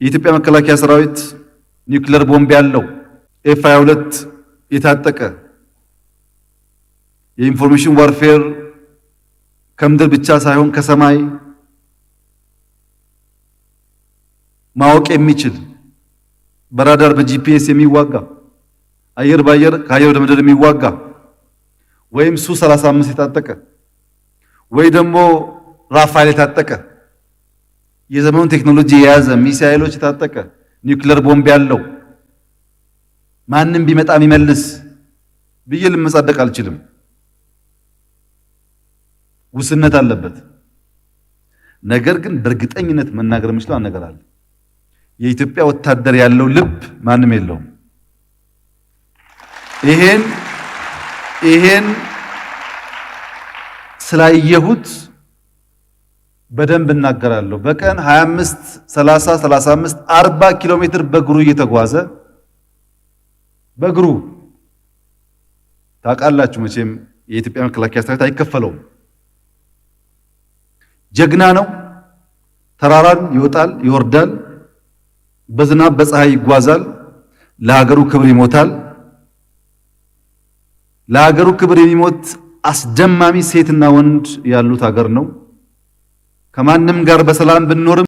የኢትዮጵያ መከላከያ ሰራዊት ኒውክሌር ቦምብ ያለው፣ F 22 የታጠቀ፣ የ information warfare ከምድር ብቻ ሳይሆን ከሰማይ ማወቅ የሚችል፣ በራዳር በ GPS የሚዋጋ፣ አየር በአየር ከአየር ወደ ምድር የሚዋጋ ወይም ሱ 35 የታጠቀ ወይ ደግሞ ራፋኤል የታጠቀ፣ የዘመኑን ቴክኖሎጂ የያዘ፣ ሚሳኤሎች የታጠቀ፣ ኒውክሌር ቦምብ ያለው፣ ማንም ቢመጣ የሚመልስ ብዬ ልመጻደቅ አልችልም። ውስንነት አለበት። ነገር ግን በእርግጠኝነት መናገር የምችለው አንድ ነገር አለ። የኢትዮጵያ ወታደር ያለው ልብ ማንም የለውም። ይሄን ስላየሁት በደንብ እናገራለሁ። በቀን 25፣ 30፣ 35፣ 40 ኪሎ ሜትር በእግሩ እየተጓዘ በእግሩ፣ ታውቃላችሁ መቼም የኢትዮጵያ መከላከያ ሰራዊት አይከፈለውም። ጀግና ነው። ተራራን ይወጣል ይወርዳል፣ በዝናብ በፀሐይ ይጓዛል። ለሀገሩ ክብር ይሞታል። ለሀገሩ ክብር የሚሞት አስደማሚ ሴትና ወንድ ያሉት ሀገር ነው። ከማንም ጋር በሰላም ብንኖርም